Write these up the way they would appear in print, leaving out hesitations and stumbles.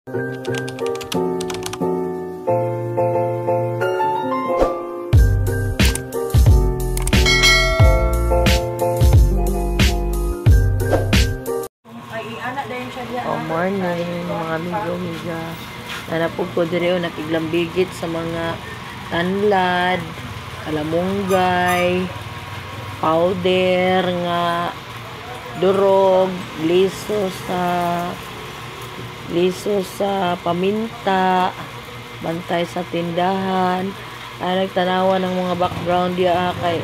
Oh, morning mga amigo, amiga. Nanapog ko diri, oh, nakiglambigit sa mga tanlad, kalamunggay, powder nga durog, liso sa paminta, bantay sa tindahan. Ay, nagtanawa ng mga background diya kay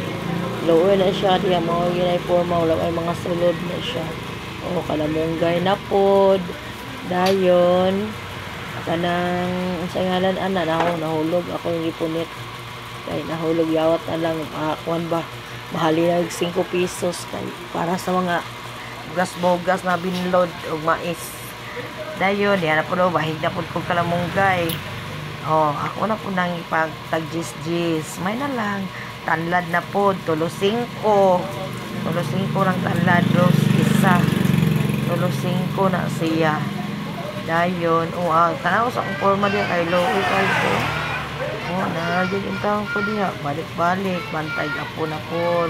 luoy na siya diya, mao ginay forma, wala ay mga sulod na siya. O kalamunggay na pod. Dayon kanang sa ngalan ana na nahulog ako yung gipunit. Kay nahulog, yawat na lang, kuan ba, mahali na 5 pesos kay para sa mga bugas-bugas na binlod og mais. Dayon diha na pud, oh, bahig na pud kog kalamunggay. Oh, ako na pud nang ipagtag-jis-jis. May na lang tanlad na pod, tulo 5. Tulo 5 lang tanlad, dos isa. Tulo 5 na siya. Dayon, oh, tanaw sa akong forma diha kay luoy kay ko. Oh, na gyud taon ko diha, balik-balik, bantay apo na pod.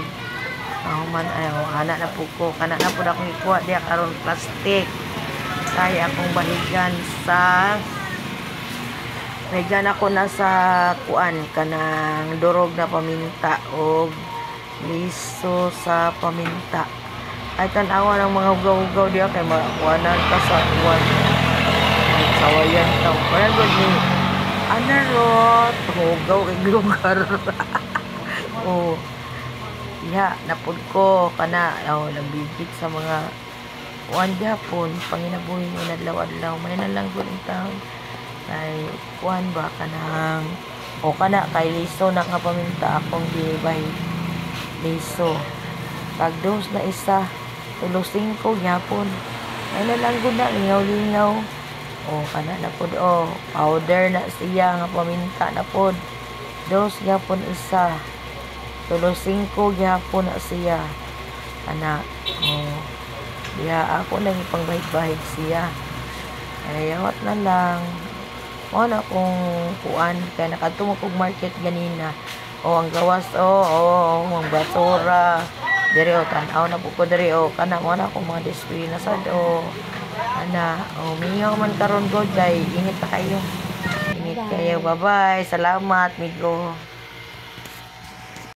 Ako man ay, oh, ana na po ko, kana na pod akong ikuha diha karon plastic. Kay akong bahigan sa bahigan ako na sa kuan kanang durog na paminta og liso sa paminta. Ay, tan-awa ng mga hugaw-hugaw diha kay makuanan ka sa kuan. Sawayan ka. Kaya gud ni ana rot, hugaw kay lugar. Oh. Diha napud ko kana, oh, nabigit sa mga kuan gyapon panginabuhi ng adlaw-adlaw. May na lang gud ang taon. Kay kuan ba kanang o kana kay liso na nga paminta akong gibay liso. Tag dos na isa, tulo 5 gyapon. Ay na lang gud na lingaw-lingaw. O kana na pod, oh, powder na siya nga paminta na pod. Dos gyapon isa. Tulo 5 gyapon na siya. Ana, oh. Diha ako nang ipangbahig-bahig siya. Ay, yawat na lang. Mo na kung kuan kay nakadto mo kog market ganina. Oh, ang gawas, oh, oh, oh, ang basura. Diri, oh, tan-aw na po ko diri, oh, kana mo na akong mga display na sad, oh. Ana, oh, mingaw man karon ko kay init na kayo. Init kayo. Bye-bye. Salamat, migo.